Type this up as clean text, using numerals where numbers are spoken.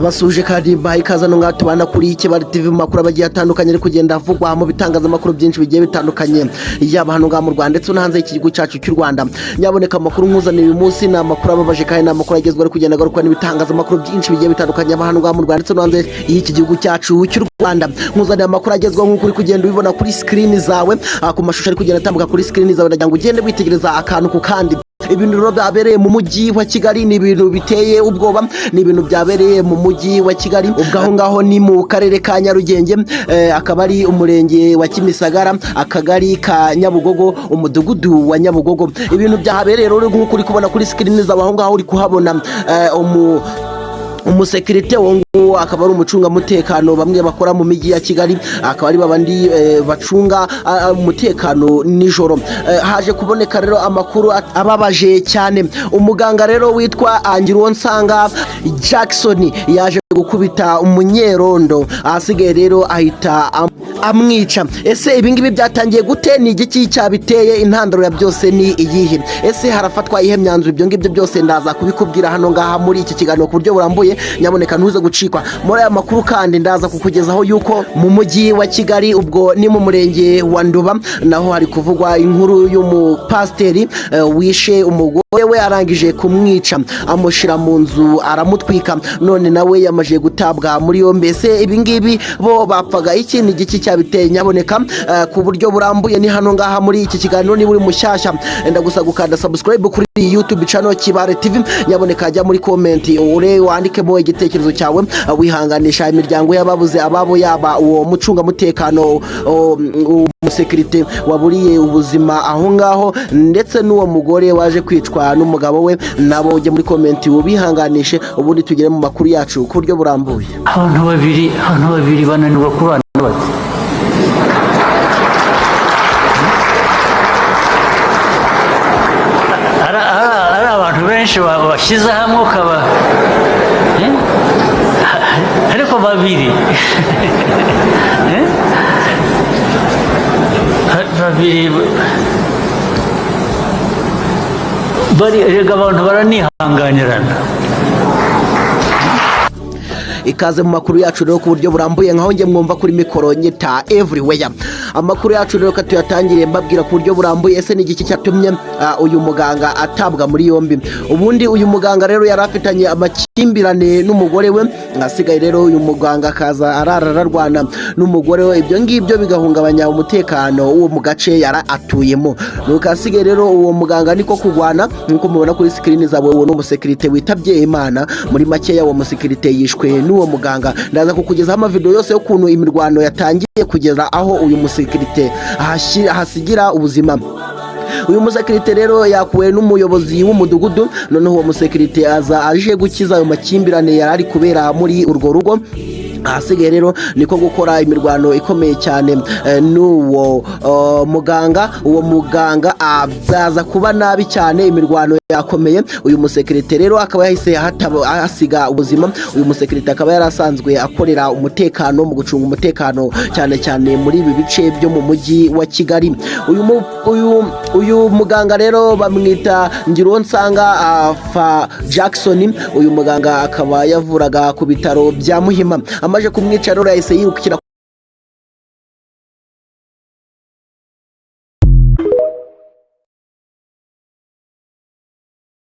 Ndabasuje kandi mbahaye ikaze hano ngaha tubana kuri Kibari TV mu makuru agiye atandukanye ari kugenda avugwa mu bitangazamakuru byinshi bigiye bitandukanye, yaba hano ngaha mu Rwanda ndetse no hanze y'igihugu cyacu cy'u Rwanda. Nyaboneka, amakuru nkuzaniye uyu munsi ni amakuru ababaje kandi ni amakuru agezweho ari kugenda agarukwa n'ibitangazamakuru byinshi bigiye bitandukanye, yaba hano ngaha mu Rwanda ndetse no hanze y'iki gihugu cyacu cy'u Rwanda. Nkuzaniye amakuru agezweho nk'uko uri kugenda ubibona kuri screen zawe, ku mashusho ari kugenda atambuka kuri screen zawe. Ndagira ngo ugende witegereza akantu ku kandi. Ibintu rero byabereye mu mujyi wa Kigali ni ibintu biteye ubwoba, ni ibintu byabereye mu mujyi wa Kigali. Ubwo aho ngaho ni mu karere ka Nyarugenge, akaba ari umurenge wa Kimisagara, akagari ka Nyabugogo, umudugudu wa Nyabugogo. Ibintu byahabereye rero, nk'uko uri kubona kuri screen zawe aho ngaho, uri kuhabona umusekirite. Uwo nguwo akaba ari umucungamutekano, bamwe bakora mu mijyi ya Kigali, akaba ari babandi bacunga umutekano nijoro. Haje kuboneka rero amakuru ababaje cyane. Umuganga rero witwa Ngiruwonsanga Jackson yaje gukubita umunyerondo, ahasigaye rero ahita amwica. Ese ibingibi byatangiye gute? Ni igiki cyabiteye? Intandaro ya byose ni iyihe? Ese harafatwa iyihe myanzuro? Ibyo ngibyo byose ndaza kubikubwira hano ngaha muri iki kiganiro ku buryo burambuye. Nyaboneka ntuze gucikwa. Muri aya makuru kandi ndaza kukugezaho yuko mu mujyi wa Kigali, ubwo ni mu murenge wa Nduba, naho hari kuvugwa inkuru y'umupasiteri wishe umugore we, arangije kumwica amushyira mu nzu aramutwika, none nawe yamaze gutabwa muri yombi. Ese ibingibi bo bapfaga iki? Ni igiki cyabiteye? Nyaboneka, ku buryo burambuye ni hano ngaha muri iki kiganiro. Niba uri mushyashya, ndagusaba gukanda subscribe kuri iyi YouTube channel Kibare TV. Nyaboneka, jya muri comment ure wandikemo igitekerezo cyawe, wihanganisha imiryango y'ababuze ababo, yaba uwo mucungamutekano, umusekirite waburiye ubuzima aho ngaho, ndetse n'uwo mugore waje kwicwa n'umugabo we. Nabo ujye muri comment ubihanganishe, ubundi tugere mu makuru yacu ku buryo burambuye. Abantu babiri bananirwa kubana bate? Ari abantu benshi bashyize hamwe ukaba, eh? Ariko babiri, eh? Babiri bari, erega abantu baranihanganirana. Ikaze mu makuru yacu rero ku buryo burambuye, nkaho njye mwumva kuri mikoro nyita Everywhere. Amakuru yacu rero tuyatangiriye mbabwira ku buryo burambuye. Ese ni igiki cyatumye uyu muganga atabwa muri yombi? Ubundi uyu muganga rero yari afitanye amakimbirane n'umugore we. Asigaye rero uyu muganga akaza arara ararwana n'umugore we, ibyo ngibyo bigahungabanya umutekano wo mu gace yari atuyemo. Nuko asigaye rero uwo muganga niko kurwana, nk'uko mubona kuri screen zawe. Uwo ni umusekirite witabye Imana. Muri makeya, uwo musekirite yishwe n'uwo muganga. Ndaza kukugezaho amavideo yose y'ukuntu imirwano yatangiye kugeza aho uyu musekirite ahasigira ubuzima. Uyu musekirite rero yakuwe n'umuyobozi w'umudugudu. Noneho uwo musekirite aza aje gukiza ayo makimbirane yari ari kubera muri urwo rugo. Ahasigaye rero niko gukora imirwano ikomeye cyane n'uwo muganga. Uwo muganga azaza kuba nabi cyane, imirwano yakomeye. Uyu musekirite rero akaba yahise ahasiga ubuzima. Uyu musekirite akaba yari asanzwe akorera umutekano mu gucunga umutekano, cyane cyane muri ibi bice byo mu mujyi wa Kigali. Uyu muganga rero bamwita Ngiruwonsanga Fa Jackson. Uyu muganga akaba yavuraga ku bitaro bya Muhima. Amaze kumwica rero yahise yirukira